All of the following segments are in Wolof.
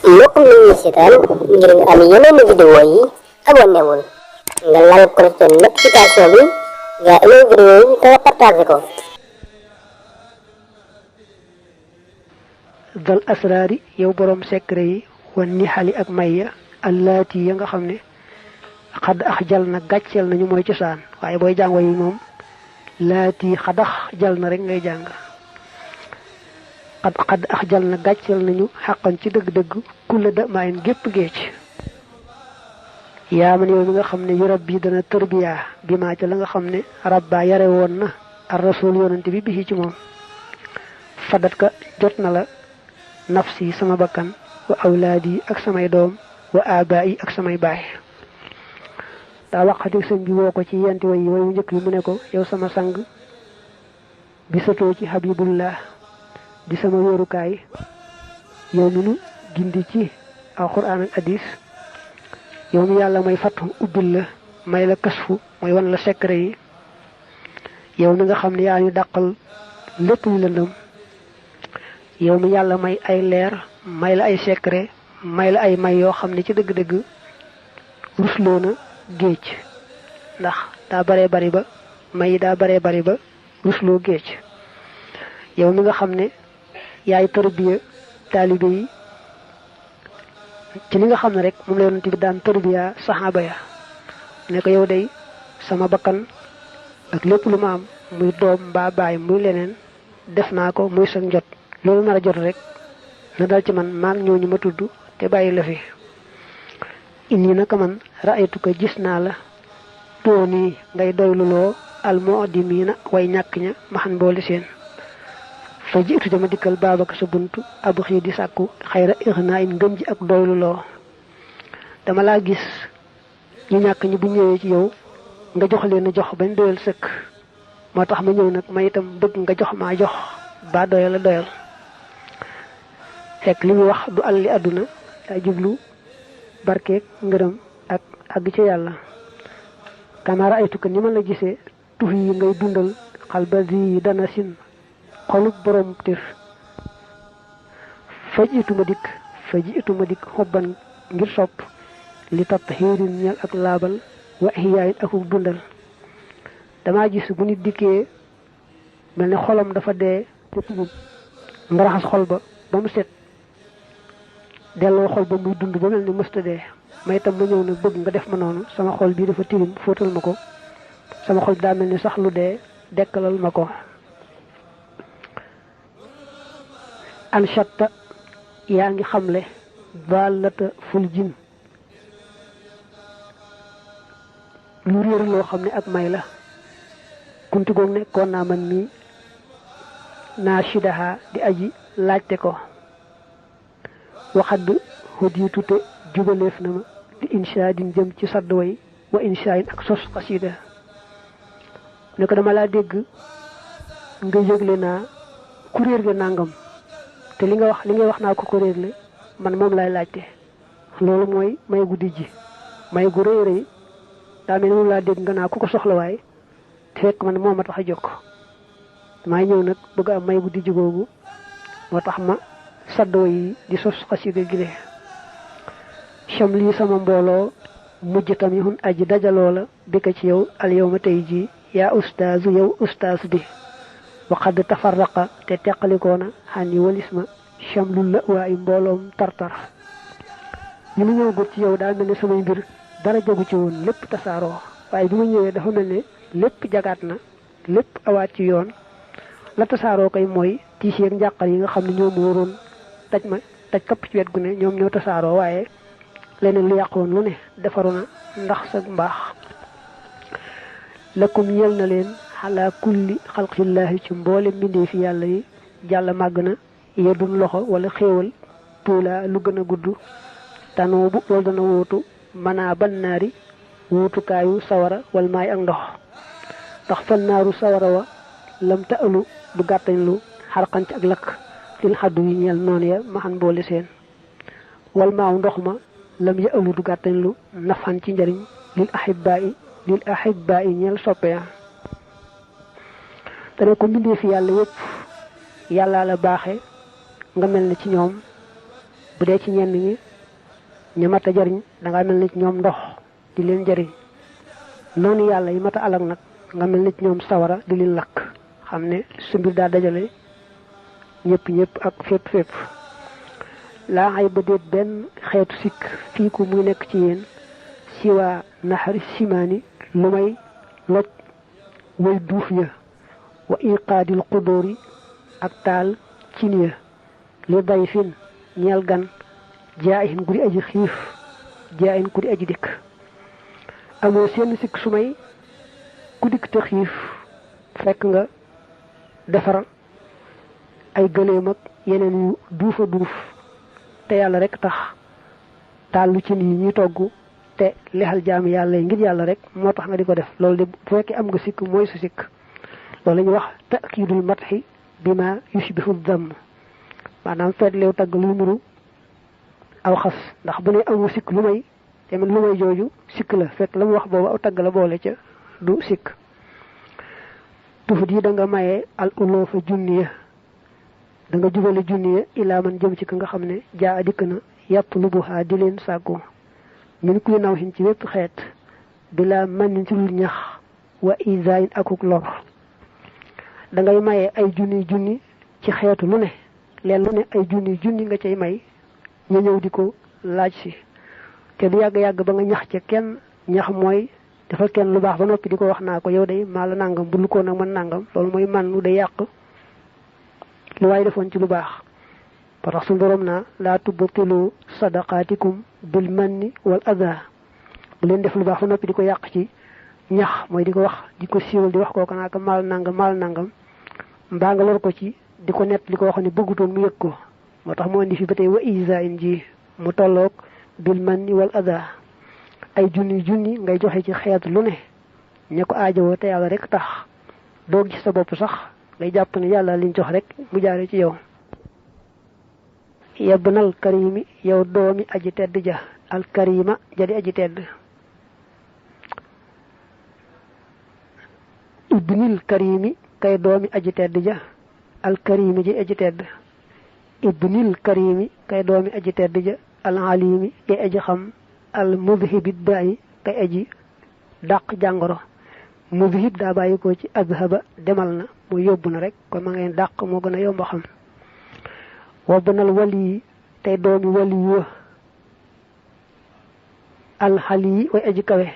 mbokk mi ñu seetaan ngir nga am yeneen vidéo yi abonné wul nga laal cloche de notification bi nga amee vidéo yi te partagé ko. dal asraari yow borom secret yi wan ni xali ak mayya allaati ya nga xam ne xad ax jal na gàcceel nañu mooy cosaan waaye booy jàng yi moom laati xadax jal na rek ngay jàng xad ax jal na gàcceel nañu xàqan ci dëgg-dëgg kulla da maayin gépp géej yaa man yow mi nga xam ne yu rab bi dana tërbiya bi maa ca la nga xam ne rabba yare woon na ar rasul yonante bi bi ci moom fadat ka jot na la nafsi sama bakkan wa awlaadi ak samay doom wa abaayi ak samay baay daa waxati sëñ bi woo ko ci yenti way wayu njëkk yi mu ne ko yow sama sang bi satoo ci habibullah di sama wéerukaay yow mi nu gindi ci alquran ak hadis yow mi yàlla may fattu ubbil la may la kasfu mooy wan la secret yi yow mi nga xam ne yaa ñu dàqal lépp lu lëndëm yow mi yàlla may ay leer may la ay secret may la ay may yoo xam ne ci dëgg-dëgg rusloo na géej ndax daa baree bari ba may daa baree bari ba rusloo géej yow mi nga xam ne yaay tarbiya taalibe yi ci li nga xam ne rek moom la yonent bi daan tarbiya saxaaba ya ne ko yow day sama bakkan ak lépp lu ma am muy doom mbaa baay muy leneen def naa ko muy sa njot loolu nar a jot rek na dal ci man maag ñooñu ma tudd te bàyyi la fi inni naka man raaytu ko gis naa la tooni ngay doyluloo almu'dimiina way ñàkk ña maxan boole seen fa jiitu dama dikkal baabaka sa buntu abu xii di sàkku xayra ixnaa in ngën ji ak doyluloo dama laa gis ñu ñàkk ñi bu ñëwee ci yow nga jox leen a jox bañ doyal sëkk moo tax ma ñëw nag ma itam bëgg nga jox maa jox ba doyal a doyal fekk li mu wax du alali àdduna daa jublu barkeeg ngërëm ak àgg ci yàlla kamara aytu ko ni ma la gisee tux yi ngay dundal xal ba di dana sin xolub borom tir faj ituma dikk xobban ngir sopp li tatt xiirin ñel ak laabal wa xiyaayin akuk dundal dama gis bu nit dikkee mel ne xolam dafa dee te tugub nga raxas xol ba mu set delloo xol ba muy dund ba mel ni mësta dee may itam ma ñëw nag bëgg nga def ma noonu sama xol bii dafa tilim fóotal ma ko sama xol bi daa mel ni sax lu dee dekkalal ma ko anshatta yaa ngi xamle balata ful jin lu réer loo xam ne ak may la kunti goog ne kon naa man mii naa shidaha di aji laajte ko waxadd hodiitu te jubaleef na ma di insha din jëm ci sadd way wa insha in ak sos xasida ne ko dama laa dégg nga yëgle naa kuréer ga nangam te li ngay wax naa ko kuréer le man moom lay laajte loolu mooy may gu dijji may gu rëy rëy daa mel ni moom laa dégg nga naa ku ko soxla waaye te fekk man moo ma tax a jokk damay ñëw nag bëgg am may gu dijji googu moo tax ma saddo yi di sos xasida gi cham lii sama mbooloo mujj tam yi hun aji dajaloo la bika ci yow al yow ma tey jii yaa ustaazu yow ustaaz bi waxad tafarraqa te teqalikoona xan yi walis ma cham lul la waa ay mbooloom tartar li mu ñëw gut ci yow daa mel ne samay mbir dara jagu ci woon lépp tasaaroo waaye bi ma ñëwee dafa mel ne lépp jagaat na lépp awaat ci yoon la tasaaroo koy mooy tiis yeeg njàqar yi nga xam ne ñoom waroon taj kapp ci wet gu ne ñoom ñoo tasaaroo waaye leneen lu yàqoon lu ne defaru na ndax sa mbaax lakum ñeel na leen xalaa kulli xalqillaahi ci mboole mbindee fi yàlla yi jàll màgg na yedun loxo wala xéewal tuula lu gën a gudd tanoo bu loolu dana wóotu manaa ban naari wóotukaayu sawara wal maay ak ndox ndax fan naaru sawara wa lam ta alu du gàttañ lu xarxan ci ak lakk lil xaddu yi ñeel noonu ya maxan boole seen wal maaw ndox ma lam ya alu du gàttañ lu nafan ci njariñ lil ahibba yi ñeel soppe ya dana ko mbindee fi yàlla yépp yàlla la baaxe nga mel ni ci ñoom bu dee ci ñenn ñi ñu mat a jariñ danga mel ni ci ñoom ndox di leen jariñ noonu yàlla yi mat a alag nag nga mel ni ci ñoom sawara di leen lakk xam ne su mbir daa dajale ñëpp ak fépp laa xay ba déet benn xeetu sikk fii ku muy nekk ci yéen siwaa naxari simaani lu may loj way duuf ya wa iqaadil xudóori ak taal cin ya li dayfin ñeel gan jaayin ku di aji xiif jaayin ku di aji dikk amoo seen sikk su may ku dikk te xiif fekk nga defar ay gëléem ak yeneen yu duufa duuf te yàlla rek tax taal lu cin yi ñuy togg te lexal jaami yàlla yi ngir yàlla rek moo tax nga di ko def loolu de bu fekkee am nga sikk mooy su sikk loolu la ñuy wax ta'kiidul madhi bima yushbihu dhamm maanaam feetleew tagg luy nuru aw xas ndax bu ne amu sikk lu may tamit lu may jooju sikk la fekk la mu wax boobu aw tagg la boole ca du sikk tufut yi da nga maye al uloofa junniya da nga jubale junniya ilaa man jëm ci ka nga xam ne jaa a dikk na yàpp lu buhaa di leen sàkku min kuy naw xin ci wépp xeet bila man ci lu ñax wa isaayin akuk lor da ngay maye ay junni ci xeetu lu ne leen lu ne ay junni nga cay may ñu ñëw di ko laaj si te du yàgg ba nga ñax ca kenn ñax mooy defal kenn lu baax ba noppi di ko wax naa ko yow day maa la nàngam bu lu ko nag man nàngam loolu mooy man lu day yàq lu waaye defoon ci lu baax parce que suñu borom naa laa tubtilu sadaqaatikum bil manni wal adha bu leen def lu baax ba noppi di ko yàq ci ñax mooy di ko wax di ko siiwal di wax kooku naa ko maal nangam mbaa nga lor ko ci di ko nett li ko wax ne bëggutoon mu yëg ko moo tax mu indi fi ba tey wa isain ji mu tolloog bil manni wal adha ay junni ngay joxe ci xeet lu ne ña ko aajowoo te yàlla rek tax doo gis sa bopp sax ngay jàpp ne yàlla liñ jox rek mu jaare ci yow yabnal karimi yow doomi aji tedd ja al karima jadi aji tedd ibnil karimi kay doomi aji tedd ja al karimi ji aji tedd ibnil karimi kay doomi aji tedd ja al alimi kay aji xam al mudhibid da'i kay aji dàq jàngoro mudhib daa bàyyi ko ci adhaba demal na mu yóbbu na rek kon ma ngay dàq moo gën a yomb xam wabnal wali tey doomi wali wa alxali way aji kawe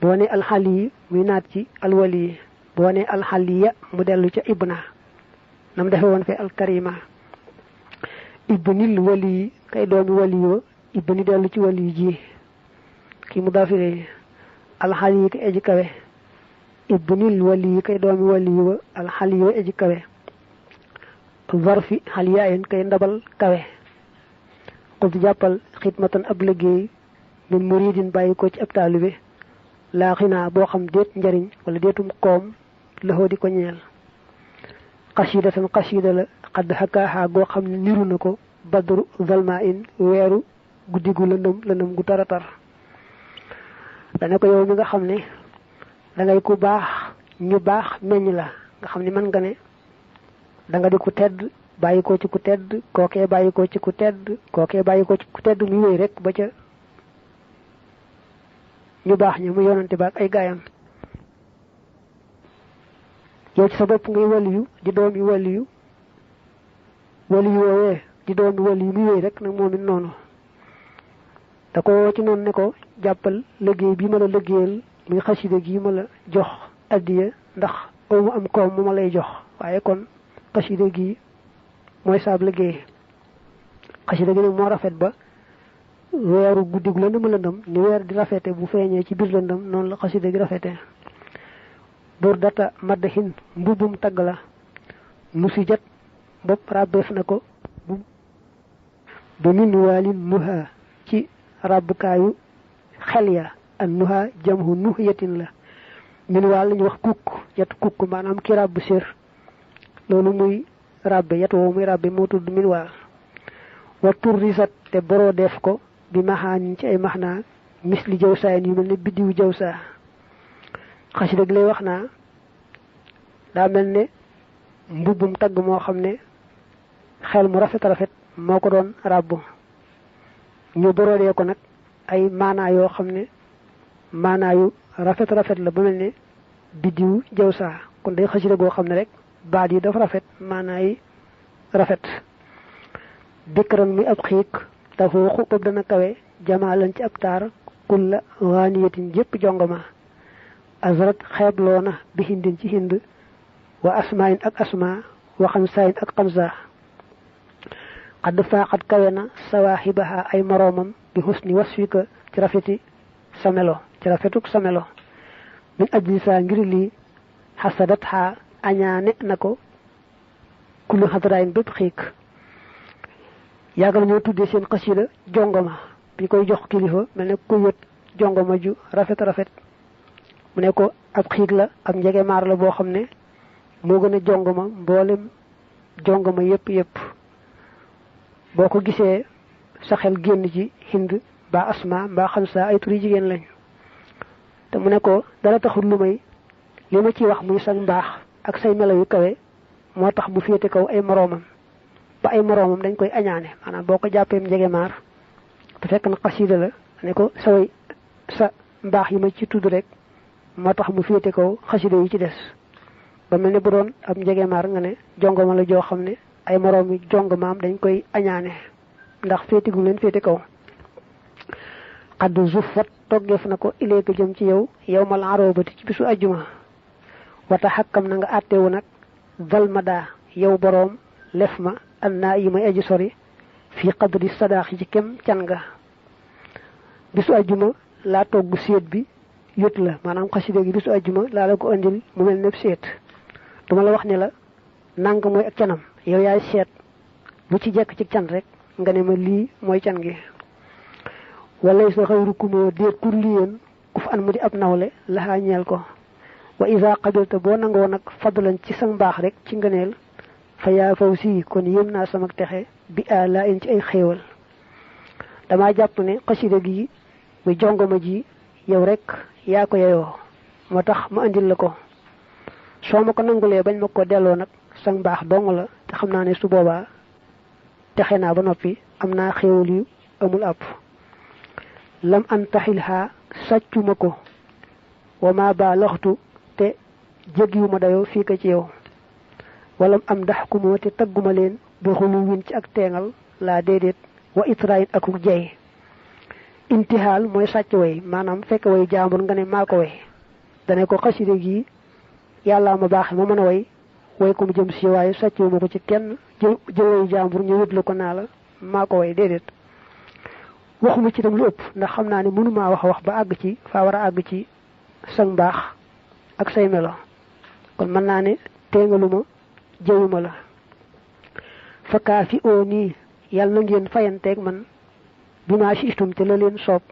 boo ne alxali muy naat ci alwali boo ne alxaliya mu dellu ca ibna nam defe woon fe alkarima ibnil wali kay doomi wali wa ibni dellu ci wali ji ki mu daafire alxali kay aji kawe ibnil wali kay doomi wali wa alxali way aji kawe zarfi xaliyaayin kay ndabal kawe xud jàppal xidmatan ab liggéey min muridin bàyyi ko ci ab taalibe laa xinaa boo xam déet njariñ wala déetum koom laxoo di ko ñeel xasidatan xasida la xadd xakaaxaa goo xam ne niru na ko badru zalma in weeru guddi gu lëndëm gu taratar dana ko yow mi nga xam ne dangay ku baax ñu baax meññ la nga xam ne mën nga ne da nga di ku tedd bàyyi ko ci ku tedd kookee bàyyi ko ci ku tedd kookee bàyyi ko ci ku tedd muy wéy rek ba ca ñu baax ñi mu yonante ba ak ay gaayam yow ci sa bopp ngay waliyu di doomi waliyu woowee di doomi waliyu muy wéy rek nag moom it noonu da ko ci noonu ne ko jàppal liggéey bi ma la liggéeyal muy xasida gi ma la jox addiya ndax amu am koom mu ma lay jox waaye kon xasida gi mooy saab liggéey xasida gi nag moo rafet ba weeru guddig lëndëm ni weer di rafete bu feeñee ci biir lëndëm noonu la xasida gi rafete bur data maddahin mbubum tagg la nu si jat bopp ràbbeef na ko ba min waalin nuha ci ràbbukaayu xel ya an nuha jamhu nuhyatin la min waal lañu wax kukk yat kukk maanaam ki ràbb sér loolu muy ràbbe yat woowu muy ràbbe moo tudd min waal wa turrisat te boroo def ko bi maxaanin ci ay maxnaa misli jawsaan yu mel ne biddiwu jawsaa xasida gi lay wax naa daa mel ne mbubbum tagg moo xam ne xel mu rafet rafet moo ko doon ràbbu ñu boroodee ko nag ay maanaa yoo xam ne maanaa yu rafet rafet la ba mel ne biddiwu jawsaa kon day xasida goo xam ne rek baat yi dafa rafet maanaa yi rafet dikran muy ab xiik dafa waxu boobu dana kawe jamaalan ci ab taar kulla waaniyatin jëpp jongoma azrat xeebloona bi hindin ci hind wa asmaayin ak asma wa xamsaayin ak xamsa xadd faaxat kawe na sawaaxibaha ay moroomam bi husni wasfika ci rafeti sa melo ci rafetuk sa melo min ajli saa ngir lii xasadat xaa añaane na ko kullu xadraayin bépp xiik yàggal ñoo tuddee seen xasida jongoma bi koy jox kilifa mel ne ku yët jongoma ju rafet rafet mu ne ko ab xiig la ab njegemaar la boo xam ne moo gën a jongoma mboolem jongoma yépp boo ko gisee sa xel génn ci hind mbaa asma mbaa xamsa ay turi jigéen lañu te mu ne ko dara taxul lu may li ma ci wax muy sag mbaax ak say melo yu kawe moo tax mu féete kaw ay moroomam ba ay moroomam dañ koy añaane maanaam boo ko jàppee njegemaar te fekk na xasida la ne ko sa mbaax yi ma ci tudd rek moo tax mu féete kaw xasida yi ci des ba mel ne bu doon ab njegemaar nga ne jongoma la joo xam ne ay moroom yi jongomaam dañ koy añaane ndax féete gu leen féete kaw xaddu zufat toggeef na ko ileeka jëm ci yow mal arobati ci bisu ajjuma wata xakkam na nga àttewu nag valmada yow boroom lef ma an naa yi may aji sori fii qadri sadaax yi ci kem can nga bisu ajjuma laa togg séet bi yut la maanaam xasida gi bisu ajjuma laa la ko andil mu mel ne séet duma la wax ne la nang mooy ak canam yow yaay seet lu ci jekk ci can rek nga ne ma lii mooy can gi walay sa xayrukumoo déet kur liyéen ku fa an mu di ab nawle laxaa ñeel ko wa isa qabilta boo nangoo nag fadlan ci sa mbaax rek ci ngëneel fa yaa faw sii kon yéem naa sama texe bi a laa in ci ay xéewal damaa jàpp ne xasida gi muy jongoma ji yow rek yaa ko yeyoo moo tax ma andil la ko soo ma ko nangulee bañ ma ko delloo nag sa mbaax dong la te xam naa ne su boobaa texe naa ba noppi am naa xéewal yu amul àpp lam an taxil xaa sàccuma ko wa ma ba laxtu te jéggiwuma dayoo fii ko ci yow walam am ndax ku moo te tagguma leen bi xulu win ci ak teengal laa déedéet wa itrayin akuk jey intihaal mooy sàcc way maanaam fekk way jaambur nga ne maa ko way dane ko xasida gi yàllaa ma baaxe ma mën a way ko mu jëm si waaye sàccuma ko ci kenn jël way jaambur ñu wétlu ko naa la maa ko way déedéet waxuma ci tam lu ëpp ndax xam naa ne mënumaa wax ba àgg ci faa war a àgg ci sa mbaax ak say melo kon mën naa ne teengaluma jëwuma la fakkaa fi oo nii yàlla na ngeen fayanteeg man bi maa si istum te la leen soob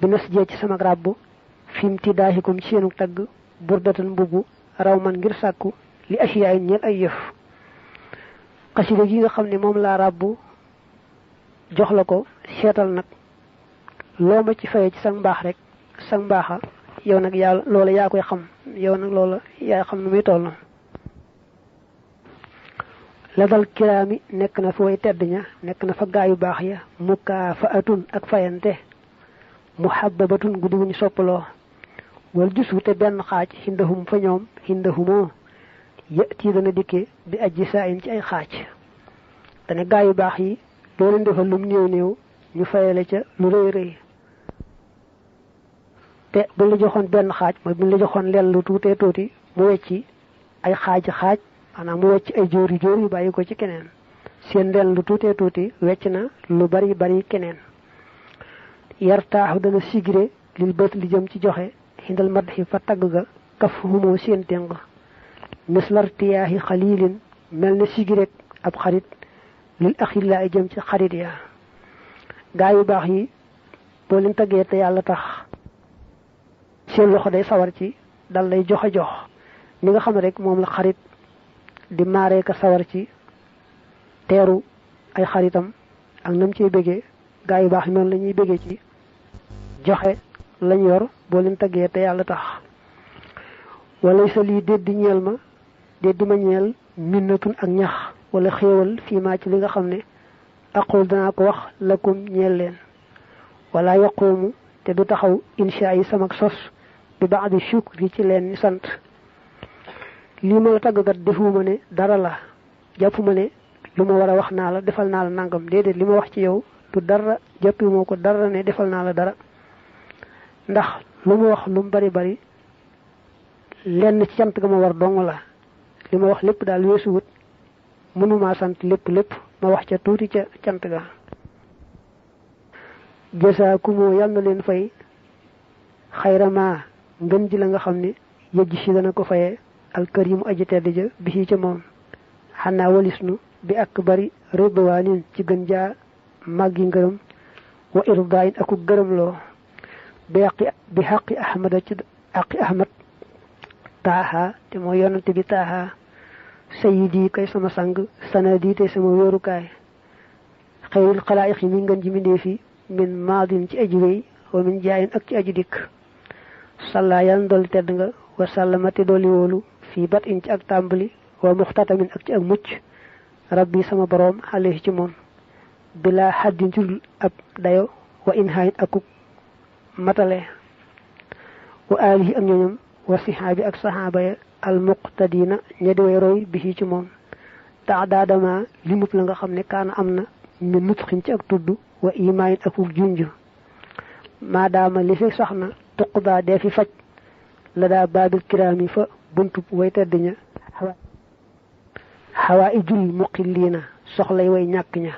bi nas jee ci sama ràbb fim ti daaxikum ci seenu tagg burdatan mbubb raw man ngir sàkku li asiyaay ñeel ay yëf xasida gi nga xam ne moom laa ràbb jox la ko seetal nag loo ma ci faye ci sa mbaax rek sa mbaaxa yow nag yàlla loola yaa koy xam yow nag loola yaa xam nu muy toll la dal kiraami nekk na fa way tedd ña nekk na fa gaayu baax ya mukaafaatun ak fayante muhabbabatun guddi gu ñu soppaloo wal jusu te benn xaaj hindahum fa ñoom hindahumoo yëtii dana dikke bi ajji saa in ci ay xaaj dane gaayu baax yi doo leen defal lum néew néew ñu fayale ca lu rëy rëy te buñ la joxoon benn xaaj mooy buñ la joxoon leel lu tuutee tuuti mu wecci ay xaaj maanaam mu wecc ay jóor yu bàyyi ko ci keneen seen leel lu tuutee tuuti wecc na lu bari keneen yartaaxu dana sigire lil bët li jëm ci joxe xindal madxi fa tagg ga kaf humoo seen téng mislartiyaaxi xaliilin mel ne sigirek ab xarit lil axillaa ay jëm ci xarit ya gaa yu baax yi boo leen taggee te yàlla tax seen loxo day sawar ci dal lay jox ni nga xam ne rek moom la xarit di maaree ka sawar ci teeru ay xaritam ak nam ciy bëggee gaa yu baax noonu la ñuy bëggee ci joxe lañ yor boo leen taggee te yàlla tax wala sa lii déddi ñeel ma déddi ma ñeel minnatun ak ñax wala xéewal fii maa ci li nga xam ne aqul danaa ko wax lakum ñeel leen wala yaqumu te du taxaw insha yi sama sos bi ba'di shukri ci leen ni sant lii ma la tàggkat defuma ne dara la jàppuma ne lu ma war a wax naa la defal naa la nangam déedéet li ma wax ci yow du dara jàppi moo ko dara ne defal naa la dara ndax lu ma wax lu mu bari bari lenn ci cant ga ma war dong la li ma wax lépp daal weesuwut mënumaa sant lépp ma wax ca tuuti ca cant ga jasaakumoo yal na leen fay xayrama ngën ji la nga xam ne yëjj si dana ko fayee alkarimu aji tedd ja bi ca moom xanaa walisnu bi ak bari ridwaanin ci gën jaa màggi ngërëm wa irdaayin aku gërëm loo bi xaqi ahmada ci aqi ahmad taaha te mooy yonante bi taaha sayidi kay sama sang sanadi te sama wéerukaay xayril xalaayiq yi mi ngën ji mindee fi min maadin ci aji wéy wa min jaayin ak ci aji dikk salla yàlla dolli tedd nga wa sallama te dolli wóolu fii bat in ci ak tàmbali wa muxtatamin ak ci ak mucc rabbi sama boroom alayhi ci moom bila xaddin ci dul ab dayo wa in hayin akuk matale wa alihi ak ñooñam wa sihaabi ak sahaaba ya al muqtadina ña di way roy bi ci moom tax daadama limub la nga xam ne kaana am na mi nutxin ci ak tudd wa imaayin akuk junj maadaama li fi sax na tuqdaa dee fi faj la daa baabil kiraami fa buntub way tedd ña xawaa ijul muqilliina soxlay way ñàkk ña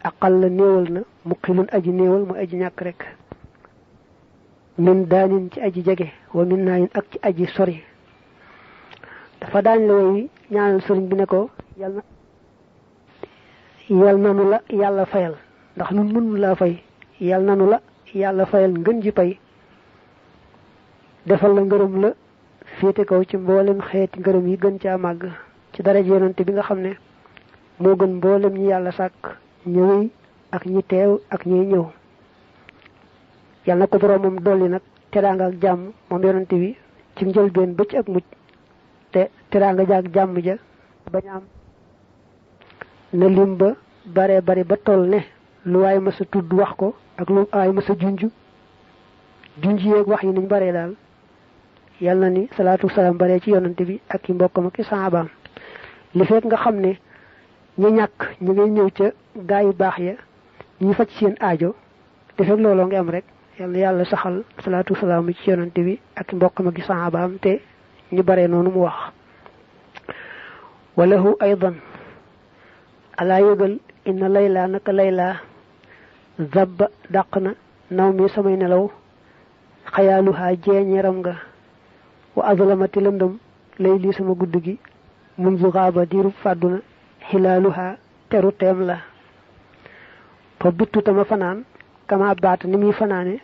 aqal la néewal na muqilun aji néewal mooy aji ñàkk rek min daanin ci aji jege wa min naayin ak ci aji sori dafa daañ la way ñaanal sëriñ bi ne ko yal nanu la yàlla fayal ndax nun mënu laa fay yal nanu la yàlla fayal ngën ji pay defal la ngërëm la féete kaw ci mboolem xeeti ngërëm yi gën caa màgg ci daraja yonante bi nga xam ne moo gën mboolem ñi yàlla sàkk ñëwee ak ñi teew ak ñiy ñëw yal na ko boroomam dolli nag teraanga ak jàmm moom yonante bi ci njëlbeen ba ci ak mujj te teraanga ja ak jàmm ja bañ am na lim ba bare bari ba toll ne lu waay ma sa tudd wax ko ak lu waay ma sa junj yeeg wax yi nañ bare daal yal na ni salaatu salaam bare ci yonante bi ak i mbokkam ak i saabaam li fekk nga xam ne ñu ñàkk ñu ngay ñëw ca gaa yu baax ya ñu faj seen aajo te fekk looloo ngi am rek yal na yàlla saxal salaatu salaam ci yonante bi ak i mbokkam ak i saabaam te ñu bare noonu mu wax walahu aydan alaa yëgal inna layla naka layla zabba dàq na naw mi samay nelaw xayaaluhaa jeeñeeram nga wa azlamati lëndëm lay lii sama gudd gi munzu xaaba diirub fàdduna xilaaluhaa teru teem la fa bittu tama fanaan kama baat ni muy fanaane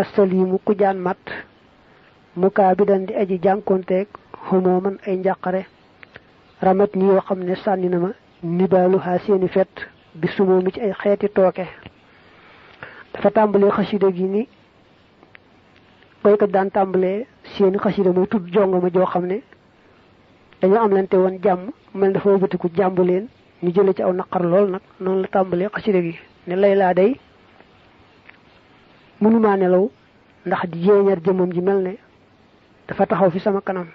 assalimu ku jaan mat mukaa bi dan di aji jànkonteeg xumoo man ay njàqare ramat ni yoo xam ne sànni na ma nibaaluhaa seeni fet bi sumoo mi ci ay xeeti tooke dafa tàmbalee xasida gi ni boykat daan tàmbalee seeni xasida muy tudd jongama joo xam ne dañoo am lante woon jàmm mel dafa wëbatiku jàmb leen ñu jële ci aw naqar lool nag noonu la tàmbalee xasida gi ne Layla day mënumaa nelaw ndax di jéeñar jëmam ji mel ne dafa taxaw fi sama kanam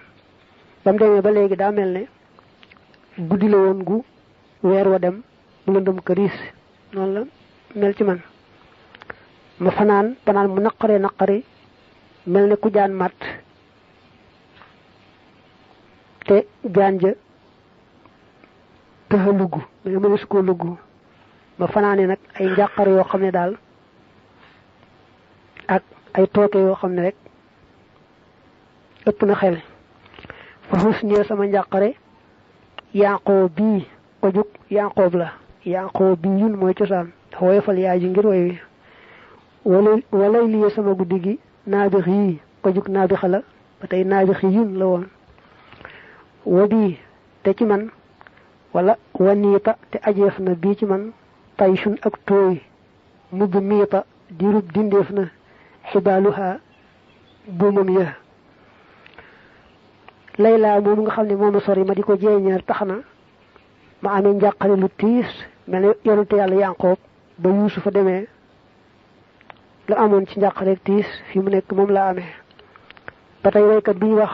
ba mu demee ba léegi daa mel ne guddi la woon gu weer wa dem mu lëndëm këriis noonu la mel ci man ma fanaan mu naqari mel ne ku jaan mat te jaan ja tëxa lugg mais mënees koo lugg ma fanaane nag ay njàqare yoo xam ne daal ak ay tooke yoo xam ne rek ëpp na xel fa xus ñee sama njàqare yanqoo bii ko jug yanqoob la yanqoo bii yun mooy cosaan dafa woyofal yaay ji ngir woy wi walay liyee sama guddi gi naabix yi ko jug naabix la ba tey naabix yun la woon wa bii te ci man wala waniita te ajeef na bii ci man taysun ak tooy mubb miita dirub dindeef na xibaaluha buumam ya layla moom nga xam ne mooma sori ma di ko jeeñeer tax na ma amee njàqare lu tiis mel ne yonente yàlla Yanqoob ba Yuusufa demee la amoon ci njàqare tiis fi mu nekk moom la amee ba tey waykat bi ñu wax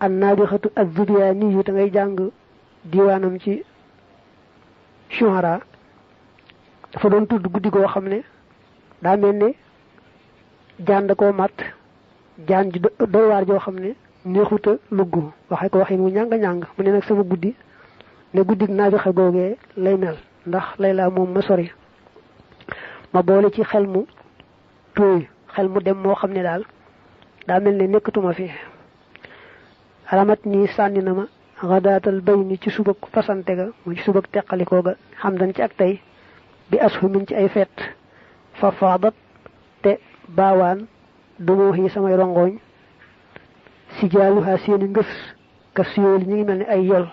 an naabixatu az-Zubyaani yu te ngay jàng diwaanam ci Shu'ara dafa doon tudd guddi goo xam ne daa mel ne jaan da koo mat jaan ji doy waar joo xam ne neexuta lugg waxe ko waxin wu ñàng-ñàng mu ne nag sama guddi ne guddig naabixa googee lay mel ndax Layla moom ma sori ma boole ci xel mu tooy xel mu dem moo xam ne daal daa mel ne nekkatuma fi alamat nii sànni na ma xadaatal bay ni ci subag fasante ga mu ci subag teqalikoo ga xam dan ci ak tey bi ashumin ci ay feet fa faadat te baawaan dumoo yi samay rongoñ si jaaluha seeni ngës ka siyool ñi ngi mel ni ay yol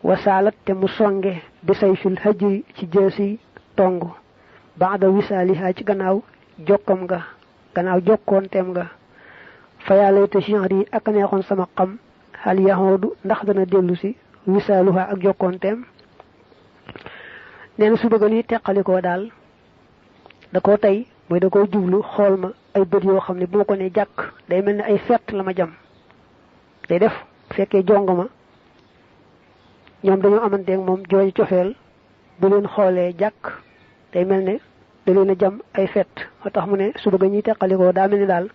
wasaalat te mu songe bi say fil hajri ci jeesi tong baada wisaaliha ci gannaaw jokkam nga gannaaw jokkoonteem nga fa yàlla te genre ak neexoon sama xam xal yaxoodu ndax dana dellu si wisaaluha ak jokkoonteem nee na su bëgg li teqalikoo daal da koo tey mooy da koo jublu xool ma ay bët yoo xam ne bu ma ko ne jàkk day mel ni ay fett la ma jam day def fekkee jong ma ñoom dañoo amanteeg moom jooju cofeel bu leen xoolee jàkk day mel ne da leen a jam ay fett moo tax mu ne su bëgg ñuy teqalikoo daa mel ni daal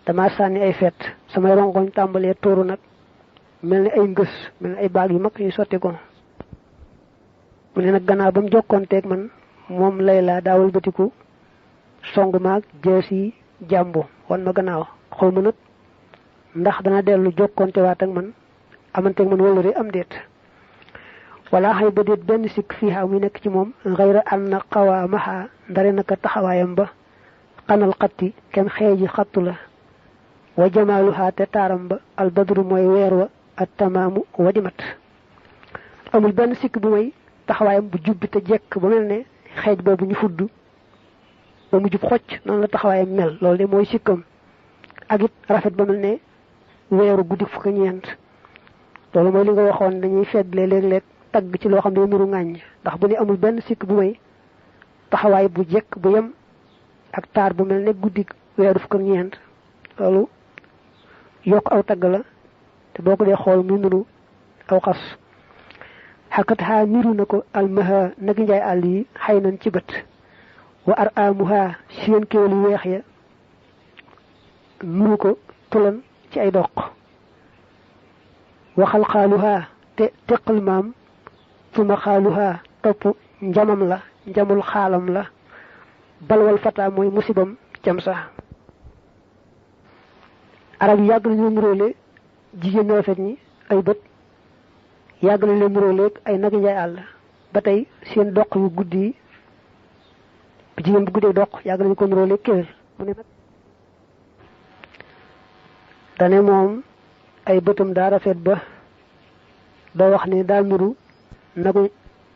dama sànni ay fett samay rongoñ tàmbalee tuuru nag mel ni ay ngës mel ni ay baag yu mag yu sotti ko mu ne nag gannaaw ba mu jokkoonteeg man moom Layla daawul batiku song maag jees yi jàmbu wan ma gannaaw xaw ma nag ndax dana dellu jokkoonte waat ak man amanteeg man wala am déet wala xëy ba déet benn sikk fiiha muy nekk ci moom xayra an na xawaamaha ndare naka taxawaayam ba xanal xatti kenn xeeji xattu la wa jamaaluha te taaram ba albadru mooy weer wa at tamaamu wa di mat amul benn sikk bu may taxawaayam bu jubbi te jekk ba mel ne xeej boobu ñu fudd ba mu jub xocc noonu la taxawaayam mel loolu de mooy sikkam ak it rafet ba mel ne weeru guddi fukk ñeent loolu mooy li nga waxoon dañuy feddle léeg-léeg tagg ci loo xam ne nuru ŋàññ ndax bu ne amul benn sikk bu may taxawaay bu jekk bu yem ak taar bu mel ne guddi weeru fukk ñeent loolu yokk aw tagg la te boo ko dee xool muy nuru aw xas xakataha niru na ko almaha nagi njaay àll yi xay nañ ci bët wa ar amuha seen kéwal yu weex ya nuru ko tulan ci ay doq waxal xaaluha te teqal maam tuma xaaluha topp njamam la njamul xaalam la balwal fata mooy musibam cam sax arab yi yàgg nañoo muróole jigéen ñi rafet ñi ay bët yàgg nañ leen muróole ay nagi njaay àll ba tey seen doq yu guddi yi jigéen bu guddee doq yàgg nañu ko muróole kéwél mu ne nag dane moom ay bëtam daa rafet ba doo wax ne daa nuru nagu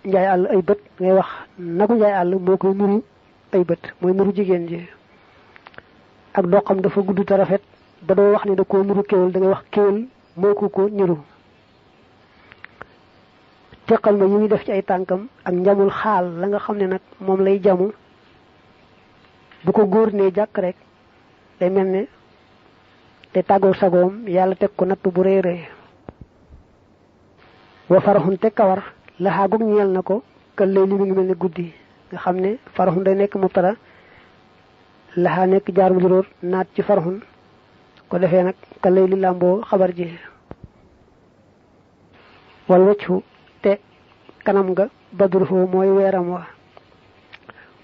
njaay àll ay bët ngay wax nagu njaay àll moo koy nuru ay bët mooy nuru jigéen ji ak doqam dafa gudd te rafet ba doo wax ne da koo nuru kéwél da ngay wax kéwél moo ko niru teqal ma yi muy def ci ay tànkam ak njamul xaal la nga xam ne nag moom lay jamu bu ko góor ne jàkk rek day mel ne te tàggoo sagoom yàlla teg ko natt bu rëy rëy wa faraxun te kawar laxaagug ñeel na ko kël lay li mi ngi mel ne guddi nga xam ne faraxun day nekk mubtada laxaa nekk jaar mu juróor naat ci faraxun ko defee nag kël lay li làmboo xabar ji wal waccu te kanam nga badruhu mooy weeram wa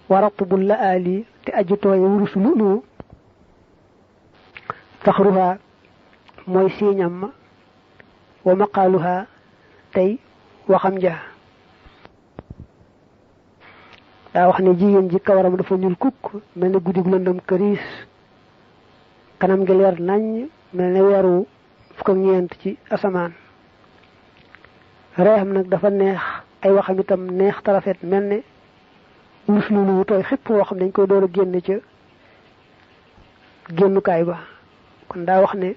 waratbu la ali te aju tooye wurus lu nu faxruha mooy siiñam ma wa maqaaluha tey waxam ja daa wax ne jigéen ji kawaram dafa ñuul kukk mel ne guddi gu lëndëm këriis kanam gi leer nañ mel ne weeru fukk ak ñeent ci asamaan reexam nag dafa neex ay waxam itam neex tarafet mel ne wurus lu tooy xëpp woo xam ne dañ koy door a génne ca génnukaay ba kon daa wax ne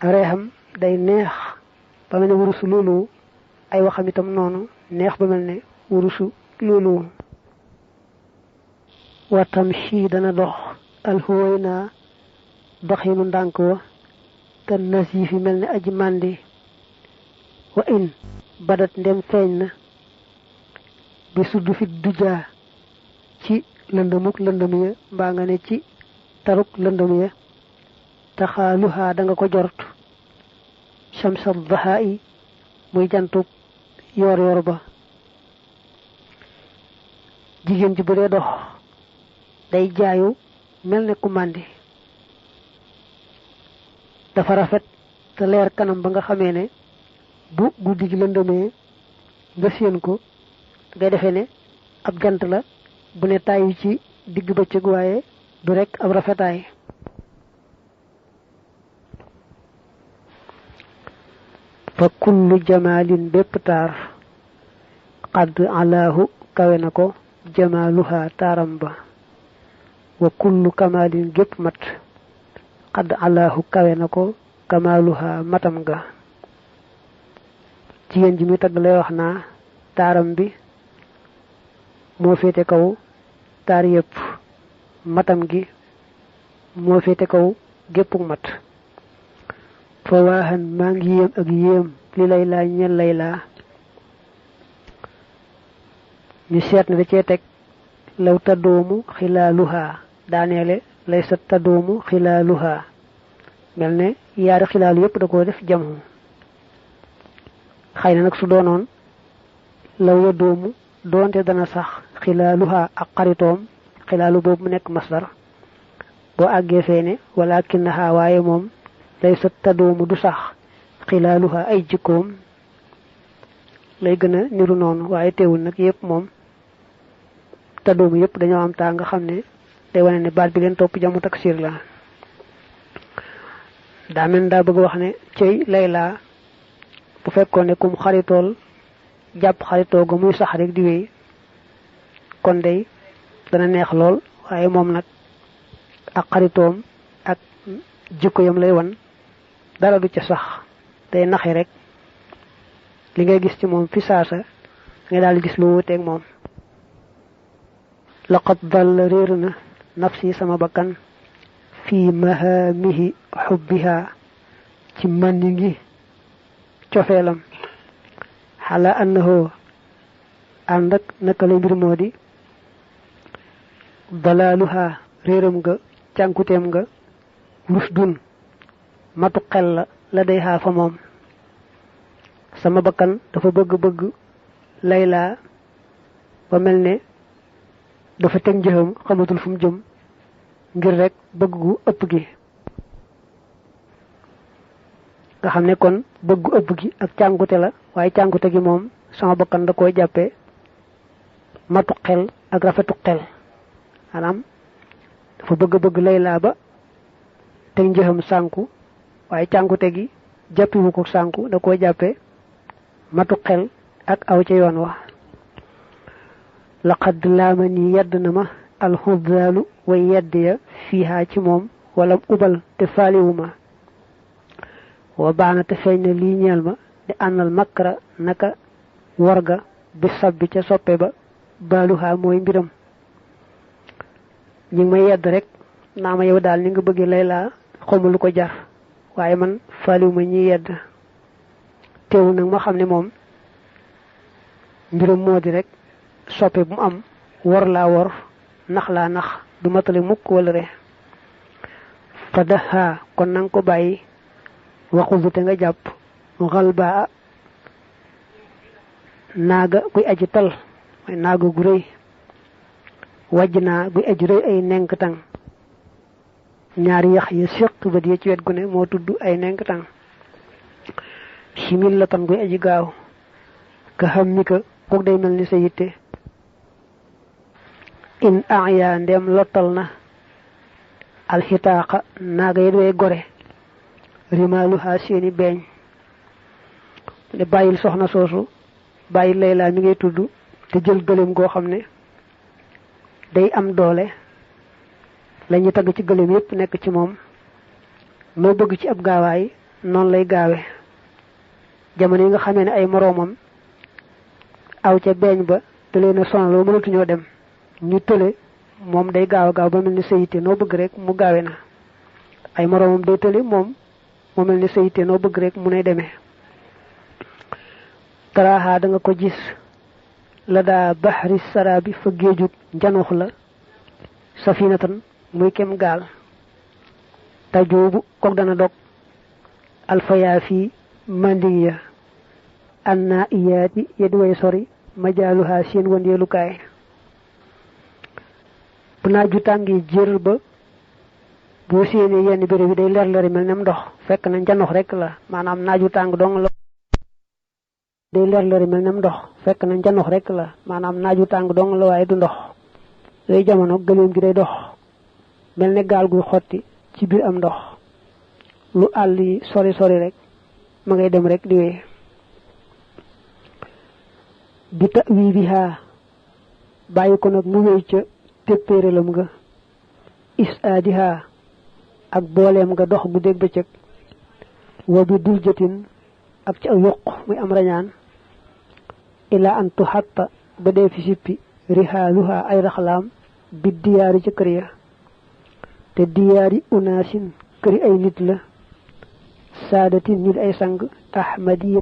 reexam day neex ba mel ne wurusu loolu ay waxam itam noonu neex ba mel ne wurusu loolu watam ci dana dox alxuway naa doxinu ndànk wa kan nasif yi mel ne aji màndi wa in badat ndem feeñ na bi sudd fi dujaa ci lëndëmuk lëndëm ya mbaa nga ne ci taruk lëndëm ya taxaaluhaa da nga ko jort shamsal dahaa yi muy jantub yoor yoor ba jigéen ji bu dee dox day jaayu mel ne ku màndi dafa rafet te leer kanam ba nga xamee ne bu guddi gi lëndëmee nga séen ko ngay defee ne ab jant la bu ne tàyyi ci digg bëccëg waaye du rekk ab rafetaay fa kullu jamaalin bépp taar xadd alaahu kawe na ko jamaaluha taaram ba wa kullu kamaalin gépp mat xadd alaahu kawe na ko kamaaluha matam ga jigéen ji muy tagg lay wax naa taaram bi moo féete kaw taar yépp matam gi moo féete kaw géppuk mat fa waaxan maa ngi yéem ak yéem li laylaa ñel laylaa ñu seet ne da cee teg law taddoomu xilaaluhaa daaneele lay sa taddoomu xilaaluhaa mel ne yaari xilaal yépp da koo def jamu xëy na nag su doonoon law ya doomu doonte dana sax xilaaluhaa ak xaritoom xilaalu boobu mu nekk masdar boo àggee feene walakinahaa waaye moom lay sa taddoomu du sax xilaaluhaa ay jikkoom lay gën a niru noonu waaye teewul nag yépp moom taddoomu yépp dañoo am taa nga xam ne day wane ne baat bi leen topp jamu taksir la daa mel daa bëgg wax ne cey laylaa bu fekkoon ne kum xaritool jàpp xaritoo ga muy sax rek di wéy kon day dana neex lool waaye moom nag ak xaritoom ak jikko yam lay wan dara du ca sax day naxi rek li ngay gis ci moom fi saasa nga daal di gis lu wuteeg moom laqad dal réer na nafsi sama bakkan fii mahaamihi xubbiha ci màndi ngi cofeelam xala annahu ànd ak naka lay mbir moo di dalaaluha réeram nga cànkuteem nga rusdun matu xel la day xaa fa moom sama bakkan dafa bëgg laylaa ba mel ne dafa teg njëxam xamatul fu mu jëm ngir rek bëgg gu ëpp gi nga xam ne kon bëgg gu ëpp gi ak càngute la waaye càngute gi moom sama bakkan da koy jàppe matu xel ak rafetu xel maanaam dafa bëgg laylaa ba teg njëxam sànku waaye càngute gi jàppiwu ko sànku da koy jàppe matu xel ak aw ca yoon wa laqad laama ni yedd na ma alxudaalu way yedd ya fiihaa ci moom wala ubal te faaliwu ma wa baana te feeñ na lii ñeel ma di ànnal makra naka warga bi sabbi ca soppe ba baaluhaa mooy mbiram ñi ngi may yedd rek naa ma yow daal ni nga bëggee laylaa xawma lu ko jar waaye man faaliwu ma ñiy yedd teewul nag ma xam ne moom mbiram moo di rek soppe bu mu am wor laa wor nax laa nax du matale mukk wala re fa daha kon nanga ko bàyyi waxubu te nga jàpp xalbaa naaga guy aji tal mooy naaga gu rëy wàjj naa guy aji rëy ay nenk tang ñaari yax ya séq ba di ci wet gu ne moo tudd ay nenk tang simil la tan guy aji gaaw ka xam ni ka kook day mel ni sa yitte in aya ndem lottal na alxitaaqa naaga yi doy gore rimaaluha seeni beeñ de bàyyil soxna soosu bàyyil laylaa mi ngay tudd te jël gëléem goo xam ne day am doole lañu tagg ci gëléem yépp nekk ci moom loo bëgg ci ab gaawaay noonu lay gaawe jamono yi nga xamee ne ay moroomam aw ca beeñ ba te leen a sonal ba mënatuñoo dem ñu tële moom day gaaw ba mel ni sa yitte noo bëgg rek mu gaawe na ay moroomam day tële moom mu mel ni sa yitte noo bëgg rek mu ne demee taraaxaa da nga ko gis la daa baxri saraabi fa géejug njanux la safinatan muy kem gaal tajoobu kook dana dog alfayaa fi manding ya anna iyaati yedi way sori majaaluha seen wëndeelukaay bu naaju tàngi jër ba boo séenee yenn béréb yi day leer leeri mel nem ndox fekk na njanox rek la maanaam naaju tàng dong la day leer leeri mel nem ndox fekk na njanox rek la maanaam naaju tàng dong la waaye du ndox day jamono gëléem gi day dox mel ne gaal guy xotti ci biir am ndox lu àll yi sori sori rek ma ngay dem rek di wéy bi ta wii bi haa bàyyi ko nag mu wéy ca téppéeralam nga is aadiha ak booleem nga dox bu dégg bëccëg wa bi dul jotin ak ci ak yuq muy am rañaan ila an tuhatta ba dee fi sippi rihaaluha ay raxlaam bi diyaari ca kër ya te diyaari unaasin këri ay nit la saadatin ñu ay sang ahmadiya